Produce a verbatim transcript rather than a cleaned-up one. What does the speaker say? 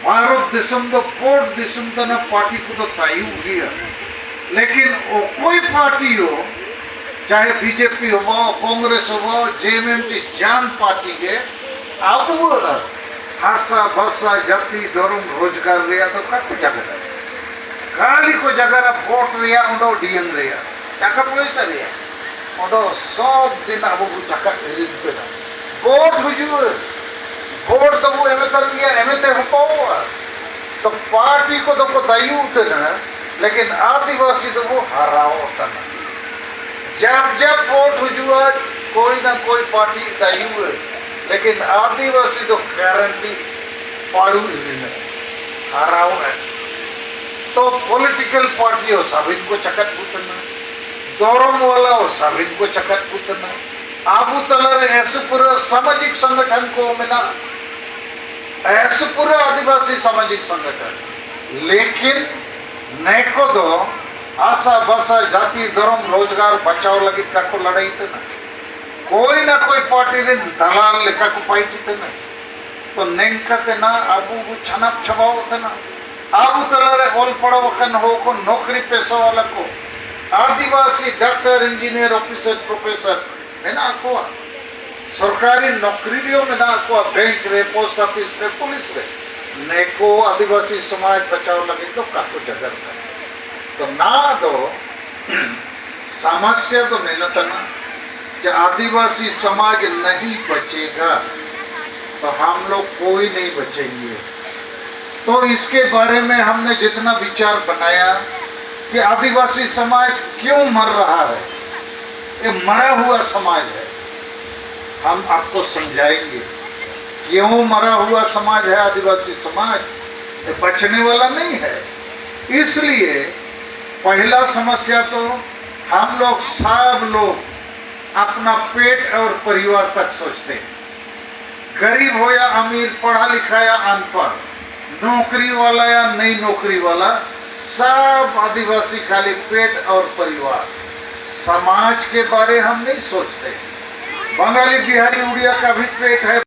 ᱵᱷᱟᱨᱚᱛ ᱫᱤᱥᱚᱢ ᱫᱚ ᱵᱷᱳᱴ ᱫᱤᱥᱚᱢ ᱠᱟᱱᱟ, ᱯᱟᱨᱴᱤ ᱠᱚᱫᱚ ᱛᱟᱭᱚᱢ ᱜᱮᱭᱟ᱾ ᱞᱮᱠᱤᱱ ᱚᱠᱚᱭ ᱯᱟᱨᱴᱤ ᱦᱚᱸ, ᱪᱟᱦᱮ ᱵᱤᱡᱮᱯᱤ ᱦᱚᱸ, ᱠᱚᱝᱜᱨᱮᱥ ᱦᱚᱸ, ᱡᱮ ᱮᱢ ᱮᱢ ᱴᱤ ᱡᱟᱦᱟᱱ ᱯᱟᱨᱴᱤ ᱜᱮ ᱟᱵᱚᱣᱟᱜ ᱦᱟᱥᱟ ᱵᱷᱟᱥᱟ ᱡᱟᱹᱛᱤ ᱫᱷᱚᱨᱚᱢ ᱨᱳᱡᱽᱜᱟᱨ ᱨᱮᱭᱟᱜ ᱫᱚ ᱚᱠᱟ ᱠᱚ ᱡᱟᱭᱜᱟ ᱨᱮ? ᱠᱷᱟᱹᱞᱤ ᱠᱚ ᱡᱟᱭᱜᱟ ᱨᱮ ᱵᱷᱳᱴ ᱨᱮᱭᱟᱜ, ᱚᱸᱰᱮ ᱰᱤ ᱮᱢ ᱨᱮᱭᱟᱜ, ᱴᱟᱠᱟ ᱯᱚᱭᱥᱟ ᱨᱮᱭᱟᱜ, ᱚᱸᱰᱮ ᱥᱚᱵ ᱫᱤᱱ ᱟᱵᱚ ᱵᱚ ᱪᱟᱠᱟ ᱦᱤᱲᱤᱧ ᱠᱮᱫᱟ᱾ ᱵᱷᱳᱴ ᱦᱩᱭᱩᱜᱼᱟ, ᱵᱷᱳᱴ ᱫᱚᱵᱚ ᱮᱢᱮ ᱛᱟᱦᱮᱱ ᱜᱮᱭᱟ, ᱮᱢᱮ ᱛᱮ ᱦᱚᱯᱚᱣᱟ᱾ ᱛᱚ ᱯᱟᱨᱴᱤ ᱠᱚᱫᱚ ᱠᱚ ᱫᱟᱭᱩ ᱩᱛᱟᱹᱨᱟ, ᱞᱮᱠᱤᱱ ᱟᱹᱫᱤᱵᱟᱹᱥᱤ ᱫᱚᱵᱚ ᱦᱟᱨᱟᱣ ᱟᱠᱟᱱᱟ᱾ ᱡᱟᱵ ᱡᱟᱵ ᱵᱷᱳᱴ ᱦᱤᱡᱩᱜᱼᱟ, ᱠᱳᱭ ᱱᱟ ᱠᱳᱭ ᱯᱟᱨᱴᱤ ᱫᱟᱭᱩ, ᱞᱮᱠᱤᱱ ᱟᱹᱫᱤᱵᱟᱹᱥᱤ ᱫᱚ ᱜᱟᱨᱮᱱᱴᱤ ᱯᱟᱲᱩ ᱤᱫᱤᱱᱟ, ᱦᱟᱨᱟᱣ ᱮ᱾ ᱛᱚ ᱯᱚᱞᱤᱴᱤᱠᱟᱞ ᱯᱟᱨᱴᱤ ᱦᱚᱸ ᱥᱟᱵᱤᱱ ᱠᱚ ᱪᱟᱠᱟᱛ ᱠᱚ ᱛᱟᱦᱮᱱᱟ, ᱫᱷᱚᱨᱚᱢ ᱣᱟᱞᱟ ᱦᱚᱸ ᱥᱟᱵᱤᱱ ᱠᱚ ᱪᱟᱠᱟᱛ ᱠᱚ ᱛᱟᱦᱮᱱᱟ᱾ ᱟᱵᱚ ᱛᱟᱞᱟᱨᱮ ᱮᱥᱮ ᱯᱩᱨᱟᱹ ᱥᱟᱢᱟᱡᱤᱠ ᱥᱚᱝᱜᱚᱴᱷᱚᱱ ᱠᱚ ᱢᱮᱱᱟᱜᱼᱟ, ᱮᱥᱮ ᱯᱩᱨᱟᱹ ᱟᱹᱫᱤᱵᱟᱹᱥᱤ ᱥᱟᱢᱟᱡᱤᱠ ᱥᱚᱝᱜᱚᱴᱷᱚᱱ, ᱞᱮᱠᱤᱱ ᱱᱮᱠᱚ ᱫᱚ ᱟᱥᱟ ᱵᱷᱟᱥᱟ ᱡᱟᱹᱛᱤ ᱫᱷᱚᱨᱚᱢ ᱨᱳᱡᱽᱜᱟᱨ ᱵᱟᱪᱟᱣ ᱞᱟᱹᱜᱤᱫ ᱠᱟᱠᱚ ᱞᱟᱹᱲᱦᱟᱹᱭ ᱛᱟᱦᱮᱱᱟ᱾ ᱠᱳᱭ ᱱᱟ ᱠᱳᱭ ᱯᱟᱨᱴᱤ ᱨᱮᱱ ᱫᱟᱞᱟᱞ ᱞᱮᱠᱟ ᱠᱚ ᱯᱟᱭᱴᱤ ᱛᱟᱦᱮᱱᱟ᱾ ᱛᱚ ᱱᱮᱝᱠᱟ ᱛᱮ ᱱᱟ ᱟᱵᱚ ᱵᱚ ᱪᱷᱟᱱᱟᱯ ᱪᱷᱟᱵᱟᱣ ᱠᱟᱱᱟ᱾ ᱟᱵᱚ ᱛᱟᱞᱟᱨᱮ ᱚᱞ ᱯᱟᱲᱦᱟᱣ ᱟᱠᱟᱱ ᱦᱚᱲ ᱠᱚ, ᱱᱚᱠᱨᱤ ᱯᱮᱥᱟ ᱣᱟᱞᱟ ᱠᱚ, ᱟᱹᱫᱤᱵᱟᱹᱥᱤ ᱰᱟᱠᱛᱟᱨ, ᱤᱧᱡᱤᱱᱤᱭᱟᱨ, ᱚᱯᱷᱤᱥᱟᱨ, ᱯᱨᱚᱯᱷᱮᱥᱚᱨ ᱢᱮᱱᱟᱜ ᱠᱚᱣᱟ, ᱥᱚᱨᱠᱟᱨᱤ ᱱᱚᱠᱨᱤ ᱨᱮᱦᱚᱸ ᱢᱮᱱᱟᱜ ᱠᱚᱣᱟ, ᱵᱮᱝᱠ ᱨᱮ, ᱯᱳᱥᱴ ᱚᱯᱷᱤᱥ ᱨᱮ, ᱯᱩᱞᱤᱥ ᱨᱮ᱾ ᱱᱮᱠᱚ ᱟᱹᱫᱤᱵᱟᱹᱥᱤ ᱥᱚᱢᱟᱡᱽ ᱵᱟᱪᱟᱣ ᱞᱟᱹᱜᱤᱫ ᱫᱚ ᱠᱟᱠᱚ ᱡᱟᱜᱟᱨ ᱠᱟᱱᱟ᱾ ᱛᱚ ᱱᱟ ᱫᱚ ᱥᱟᱢᱟᱥᱭᱟ ᱫᱚ ᱱᱮᱱᱟ ᱛᱟᱱᱟ ᱡᱮ ᱟᱹᱫᱤᱵᱟᱹᱥᱤ ᱥᱚᱢᱟᱡᱽ ᱱᱟᱦᱤ ᱵᱟᱪᱮᱜᱟ, ᱛᱚ ᱦᱟᱢ ᱞᱳᱜ ᱠᱳᱭ ᱱᱟᱦᱤ ᱵᱟᱪᱮᱝᱜᱮ᱾ तो इसके बारे में हमने जितना विचार बनाया कि आदिवासी समाज क्यों मर रहा है, ये मरा हुआ समाज है। हम आपको समझाएंगे क्यों मरा हुआ समाज है आदिवासी समाज, ये बचने वाला नहीं है। इसलिए पहला समस्या तो हम लोग, सब लोग अपना पेट और परिवार तक सोचते हैं। गरीब हो या अमीर, पढ़ा लिखा या अनपढ़, नौकरी वाला या नहीं नौकरी वाला, सब आदिवासी खाली पेट और परिवार। समाज के बारे हम नहीं सोचते। बंगाली, बिहारी, उड़िया का भी पेट है,